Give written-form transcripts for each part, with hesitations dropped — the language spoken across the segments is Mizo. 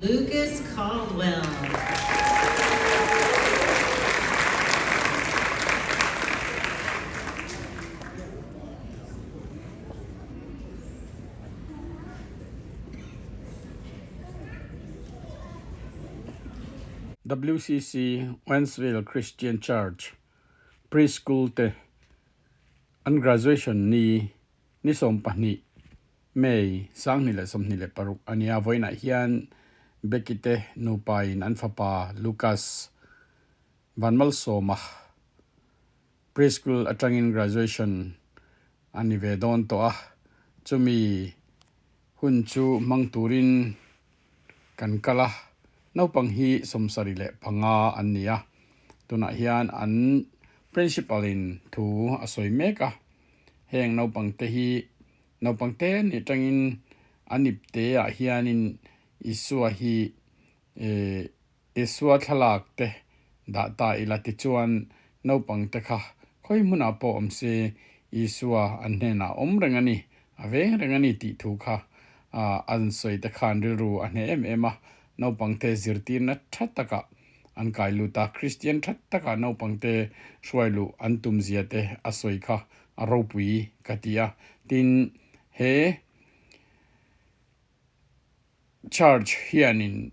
Lucas Caldwell. WCC Wentzville Christian Church Preschool te an graduation ni ni 20 May 2026 a nia. Vawiinah hian Becky te nupain an fapa Lucas Vanmalsawma preschool atangin graduation a ni ve dawn tawh a, chumi hun chu hmang turin kan kal a, naupang hi 75 an ni a, tunah hian an principal in thu a sawi mek a, heng naupang te hi Naupang te nih atangin a nipte ah hianin Isua hi Isua thlalak te dah ta ila tichuan naupang te kha khawi hmunah pawh awm se Isua an hnenah awm reng a ni, a veng reng a ni tih thu kha an sawi te khan rilru a hneh em em a, naupang te zirtirna tha takah an kai lut a, Kristian tha takah naupang te hruai luh an tum zia te a sawi kha a ropui ka ti a. Tin, he church hianin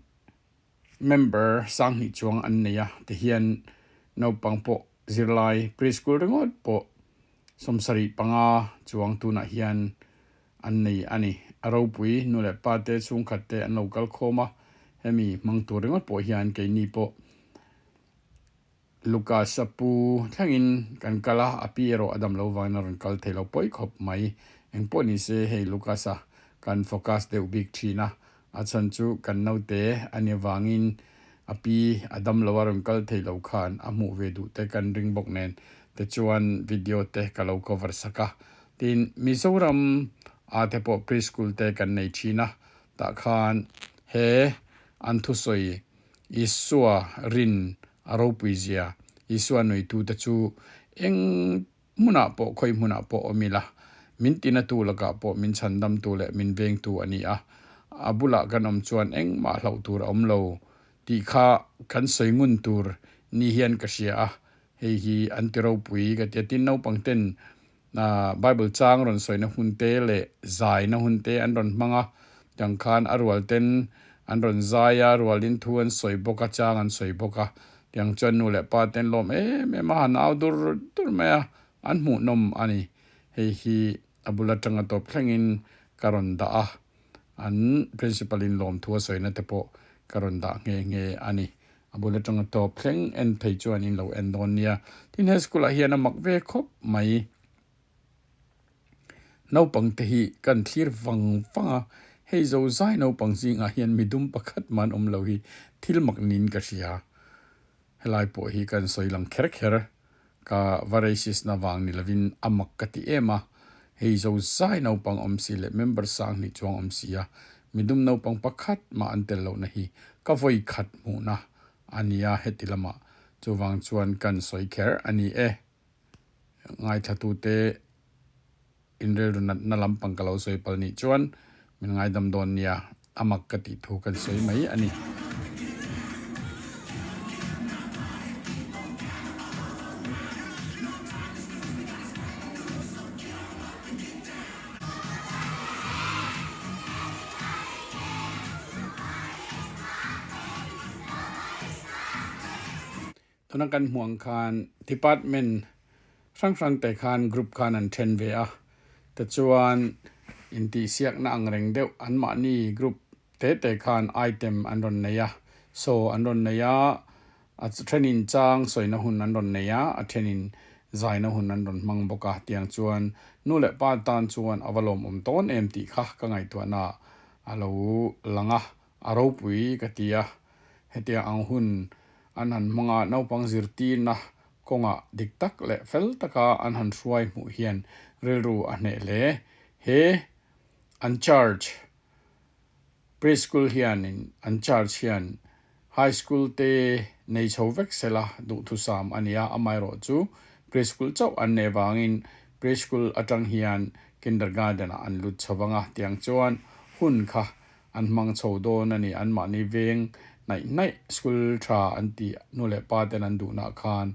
member 2000 chuang an nei a, tihian naupang pawh zirlai preschool ringawt pawh 75 chuang tunah hian an nei a ni. A ropui nu leh pa te chhungkhat te an lo kal khawm a, hemi hmang tur ringawt pawh hian keini pawh Lucas a pu thlengin kan kal a, a pi erawh a dam lo vangin a rawn kal thei lo pawi khawp mai. Engpawh ni se hei Lucas a kan focus deuh bik thin a, a chhan chu kan naute a ni vangin a pi a dam lo a rawn kal thei lo khan a hmuh ve duh te kan ring bawk nen te chuan video te ka lo cover sak a. Tin, Mizoram a te pawh preschool te kan nei thin a, tah khan he an thusawi Isua rin a ropui zia, Isua nuitute chu eng hmunah pawh khawi hmunah pawh awm ila, min tinatu lakah pawh min chhandamtu leh min vengtu a ni a, a bulah kan awm chuan engmah hlauh tur a awm lo tih kha kan sawi ngun tur ni hian ka hria a, hei hi an ti ropui ka ti a. Tin, naupang ten Bible chang rawn sawina hun te leh zaina hun te an rawn hmang a, tiang khan a rual ten an rawn zai a, rualin thu an sawi bawk a, chang an sawi bawk a, tiang chuan nu leh pa ten lawm em em a, han au dur dur mai a, an hmuhnawm a ni. Hei hi a bul atanga tawp thlengin ka rawn dah a, an principal in lawmthu a sawina te pawh ka rawn dah nghe nghe a ni. A bul atanga tawp thleng en phei chuan in lo en dawn nia. Tin he school ah hian a mak ve khawp mai. Naupang te hi kan thlir vang vang a, hei zo zai naupang zingah hian midum pakhat man awm lo hi thil mak niin ka hria. Helai pawh hi kan sawi lang kher kher ka va racist na vang ni lovin a mak ka ti em a, hei zo zai naupang awm si leh member 2000 chuang awm si a, midum naupang pakhat mah an tel lohna hi ka vawi khat hmuhna a nia heti lamah chuvang chuan kan sawi kher a ni e. Ngaithlatute inrilru natna lampang ka lo sawi pal nih chuan min ngaidam dawn nia a mak ka tih thu kan sawi mai a ni. Tuna kan hmuh ang khan department hrang hrang te khan group khan an then ve a, tichuan intihsiakna ang reng deuh anmahni group te te khan item an rawn nei a, saw an rawn nei a, a thenin chang sawina hun an rawn nei a, a thenin zaina hun an rawn hmang bawk a, tiang chuan nu leh pa tan chuan a va lawmawm tawn em tih kha ka ngaihtuahna a lo lang a, a ropui ka ti a, hetiang ang hun an han hmang a, naupang zirtirna kawngah dik tak leh fel taka an han hruai hmuh hian rilru a hneh hle. He an charge preschool hianin an charge hian high school te nei chho vek sela duhthusam a ni a, amaherawh chu preschool chauh an nei avangin preschool atang hian kindergarten ah an lut chho vang a, tiang chuan hun kha. an hmang chho dawn a ni. Anmahni veng hnaih hnaih school tha an tih nu leh pa ten an duhna khan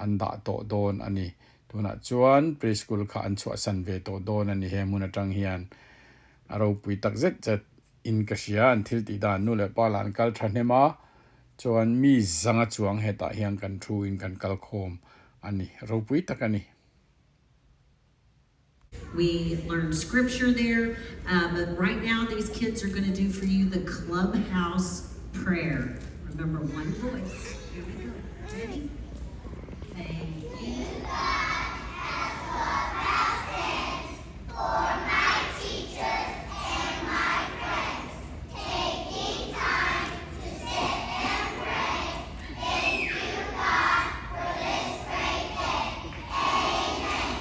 an dah tawh dawn a ni. Tunah chuan pre school kha an chhuahsan ve tawh dawn a ni he hmun atang hian a ropui tak zet zet in ka hria an thil tih dan nu leh pa lah an kal thahnem a chuan mi zanga chuang hetah hian kan thu in kan kal khawm a ni ropui tak a ni. We learned scripture there, uh, but right now these kids are going to do for you the clubhouse prayer. Remember, one voice. Here we go. Ready? Thank you, God, as for my teachers and my friends, taking time to sit and pray. Thank you, God, for this great day. Amen.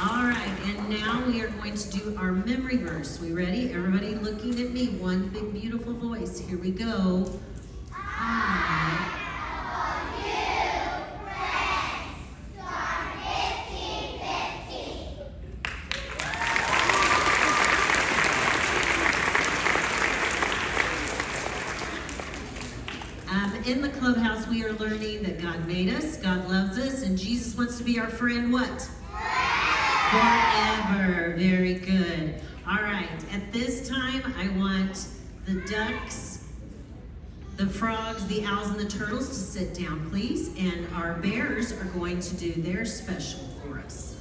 All right, and now we are going to do our memory verse. We ready? Everybody looking at me. One big beautiful voice. Here we go. I you friends, John 15, 15. Um, in the clubhouse, we are learning that God made us, God loves us, and Jesus wants to be our friend what? Forever. Very good. All right. At this time, I want the ducks, the frogs, the owls, and the turtles to sit down, please. And our bears are going to do their special for us.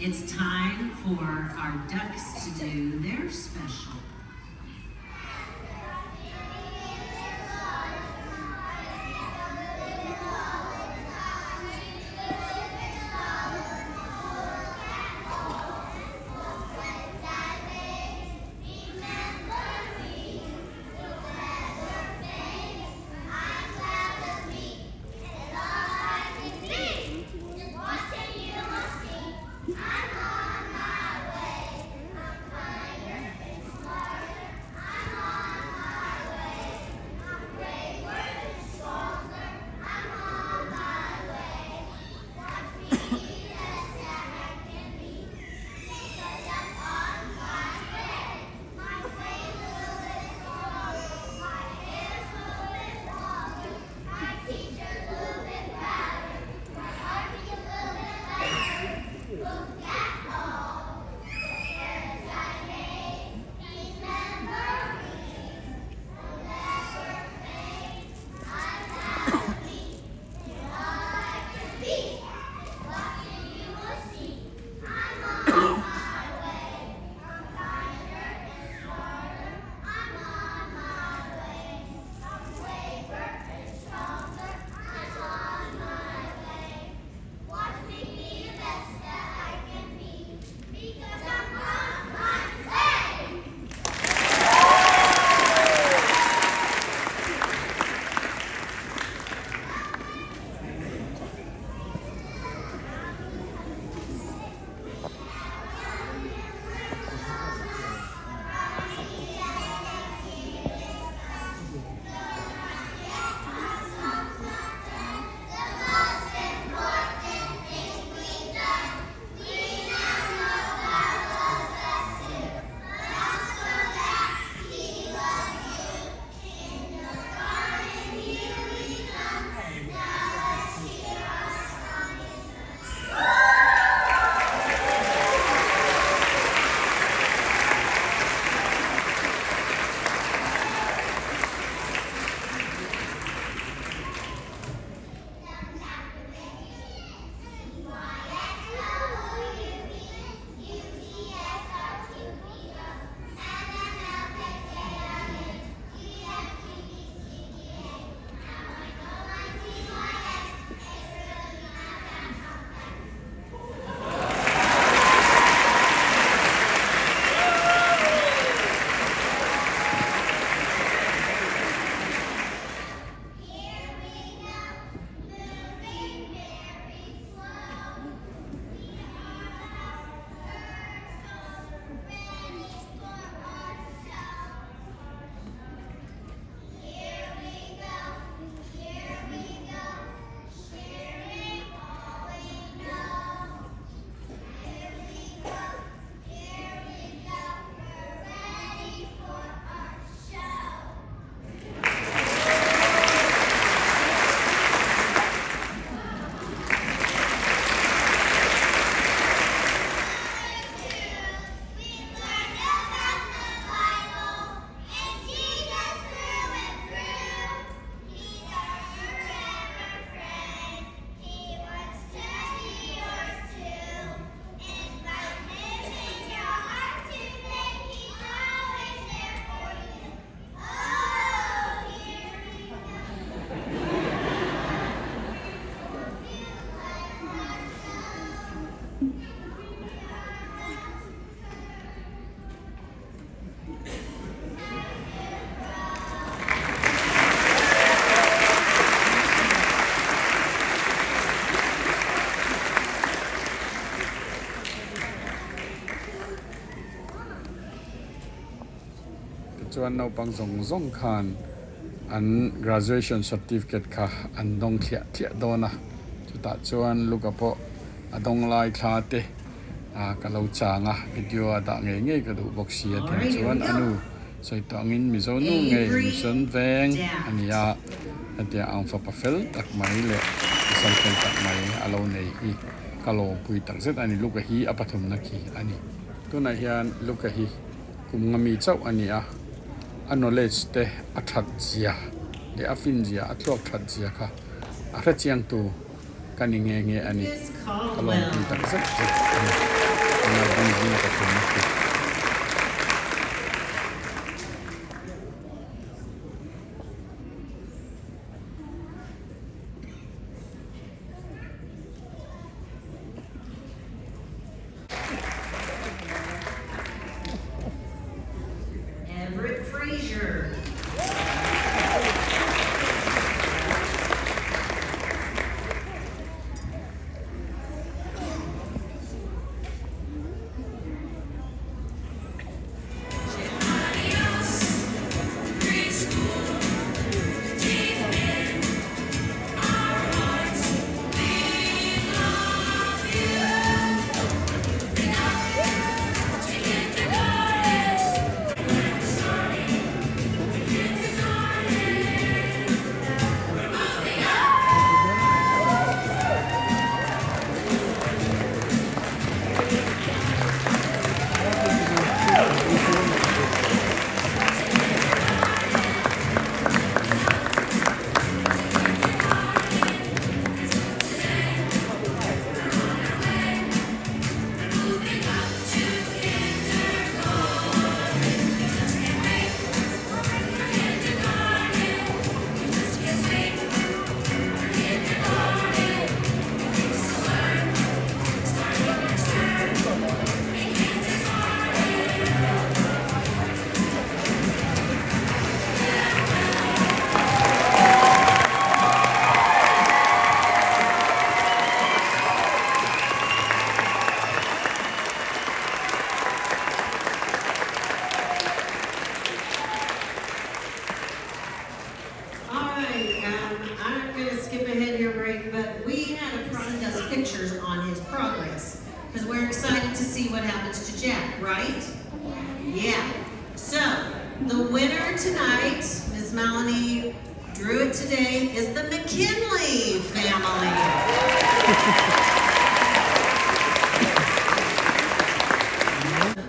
It's time for our ducks to do their special. Tichuan naupang zawng zawng khan an graduation certificate kha an dawng thliah thliah dawn a, chutah chuan Luka pawh a dawng lai thla te ah ka lo chang a, video a dah ngei ngei ka duh bawk si a tiang chuan a nu sawi tawh angin Mizo nu ngei Mission veng a ni a, hetiang ang fapa fel tak mai leh pasal fel tak mai a lo nei hi ka lawmpui takzet a ni, Luka hi a pathumna khi a ni. Tunah hian Luka hi kum nga mi chauh a ni a, a knowledge te a that zia leh a fin zia, a thluak that zia kha a hrechiangtu ka ni nghe nghe a ni. Ka lawmpui tak zet zet a ni. Tunah ding zinga pathum a thi. Everett Frazier. All right, um, I'm gonna skip ahead here, break, but we had a process pictures on his progress because we're excited to see what happens to Jack, right? Yeah. So the winner tonight, Miss Melanie drew it today, is the McKinley family.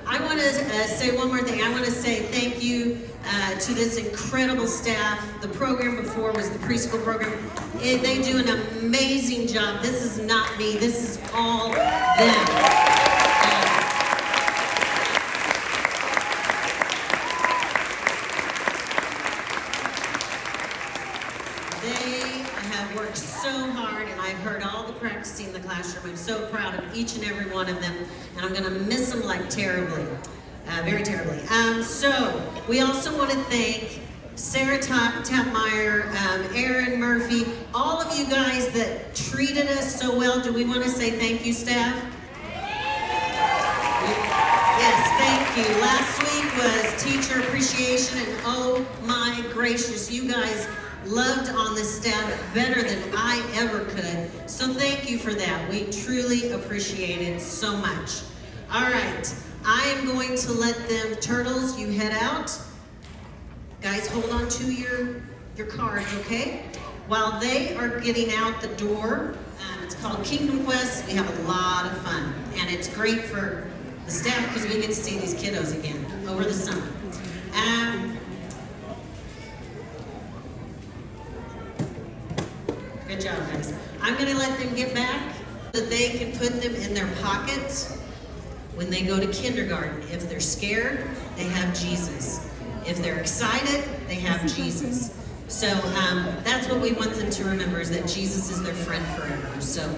I want to uh, say one more thing. I want to say thank you uh, to this incredible staff. The program before was the preschool program. Eh, they do an amazing job. This is not me, this is all them. They have worked so hard, and I've heard all the practicing in the classroom. I'm so proud of each and every one of them, and I'm going to miss them like terribly, very terribly. So we also want to thank Sarah Tappmeyer, Aaron Murphy, all of you guys that treated us so well. Do we want to say thank you, staff? Yes, thank you. Last week was Teacher Appreciation, and oh my gracious, you guys loved on the staff better than I ever could. So thank you for that. We truly appreciate it so much. All right, I am going to let them, turtles, you head out. Guys, hold on to your, your cards, okay? While they are getting out the door, it's called Kingdom Quest. We have a lot of fun, and it's great for the staff because we get to see these kiddos again over the summer. Good job, guys. I'm going to let them get back so that they can put them in their pockets when they go to kindergarten. If they're scared, they have Jesus. If they're excited, they have Jesus. So that's what we want them to remember, is that Jesus is their friend forever. So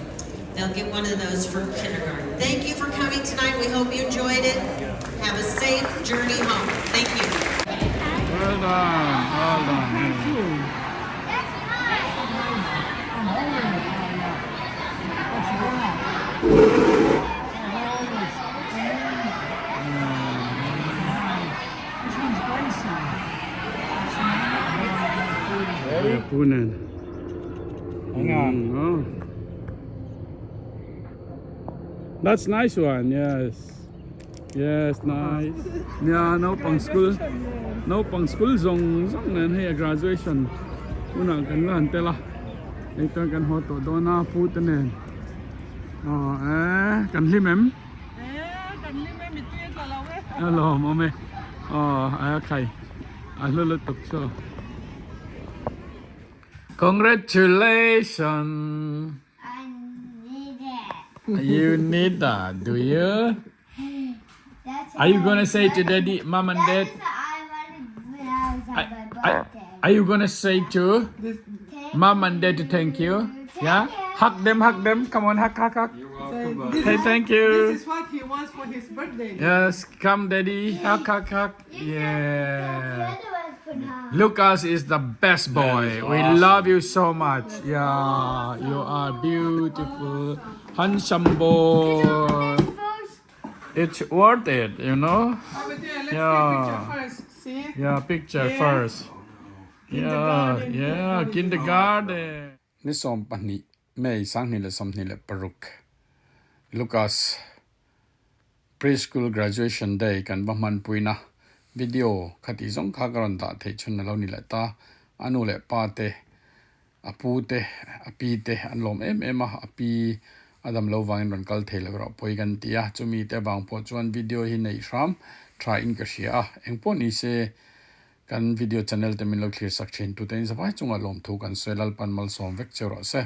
they'll get one of those for kindergarten. Thank you for coming tonight. We hope you enjoyed it. Have a safe journey home. Thank you. Well done, well done. Thank you. That's mine. I'm holding it right now. That's brown. This one's Grayson. Yeah, Punan. Hang on. Oh. That's nice one, yes. Yes, nice. Nia naupang school. Naupang school zawng zawng nen hei a graduation hunah kan la han tel a. Hei chuan kan haw tawh dawn a pu te nen. Aw eh kan hlim em? Eh kan hlim e mitui a tla lo e. A lawm awm e. Aw a khai a hlu lutuk chu. Congratulations. I need it. You need that, do you? That's Are you what gonna I say to wanted. daddy, mom and That dad? is what I wanted when I was on I, my I, birthday. are you gonna say to This, Thank mom and dad to thank you? Thank Yeah? you. Hug them, hug them. Come on, hug, hug, hug. say, this Say is, thank you. This is what he wants for his birthday. Yes, come daddy. Hug, hug, hug. You Yeah. said the other one for now. Lucas is the best boy. We love you so much. Yeah, you are beautiful, handsome boy. First, It's worth it, you know? Over there, let's Yeah. take picture first. See? Yeah, picture Yeah. first. Yeah, Kindergarten. yeah, kindergarten. Ni som pahnih May sanghnih leh 26 Lucas preschool graduation day kan va hmanpuina video khati zawng kha ka rawn dah theih chhun a lo ni leh ta a nu leh pa te a pu te a pi te an lawm em em a a pi a dam lo vangin rawn kal thei lo erawh pawi kan ti a chumi te vang pawh chuan video hi neih hram tha in ka hria a engpawh ni se kan video channel te min lo thlir sak thin tute in zavai chungah lawmthu kan sawi lalpan malsawm vek che rawh se.